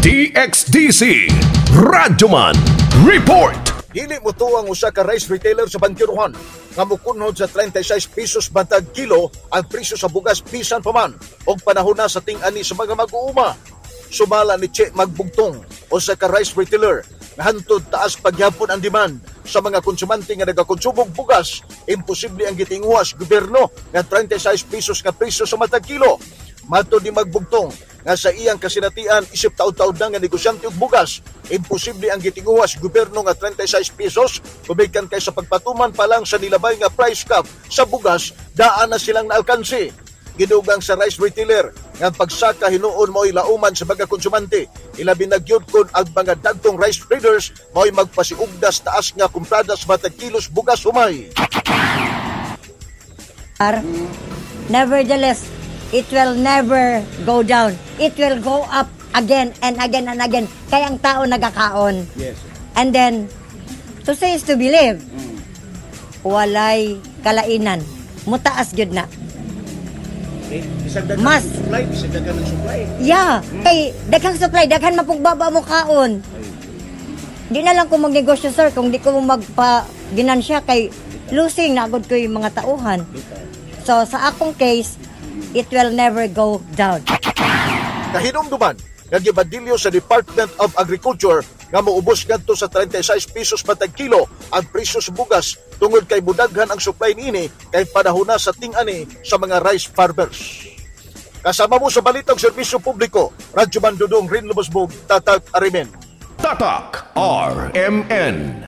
DXDC Radyoman Report. Dili mo ang usa ka rice retailer sa Bankiruhan nga mukunhod sa 36 pesos matag kilo ang presyo sa bugas bisan pa man og panahon na sa ting-ani sa mga mag-uuma. Sumala ni Che Magbugtong, usa ka rice retailer, nga hantod taas pagyapon ang demand sa mga konsumante nga nagakonsumog bugas, imposible ang gitinguha sa gobyerno nga 36 pesos nga presyo sa matag kilo. Matod ni Magbugtong nga sa iyang kasinatian isip taud-taud na nga negosyante og bugas, imposible ang gitinguha sa gobyerno nga 36 pesos gumikan kay sa pagpatuman pa lang sa nilabay nga price cap sa bugas, daan na silang naalkansi. Gidugang sa rice retailer nga ang pagsaka hinuon mo'y lauman sa mga konsumante, ilabi na gyud kon ang mga dagkong rice traders mo'y magpasiugdas taas nga kumprada sa matag kilos bugas humay. Nevertheless, it will never go down. It will go up again and again and again. Kaya ang tao nagakaon. And then, to say is to believe. Walay kalainan. Mutaas gyud na. Okay. Bisag daghan Mas. ng supply, bisag daghan ng supply. Yeah, kay daghang supply, daghan mapugbaba mo kaon. Di na lang ko magnegosyo, sir, kung di ko magpa ginansya kay losing na agad ko yung mga tauhan. So sa akong case, it will never go down. Kahinumduman nga gibadilyo sa Department of Agriculture nga moubos ngadto sa 36 pesos matag kilo ang presyo sa bugas tungod kay mudaghan ang supply niini kay panahon na sa ting-ani sa mga rice farmers. Kasama mo sa balitang serbisyo publiko, Radyo Mandudong Rin Lubosbog, Tatak RMN. Tatak RMN.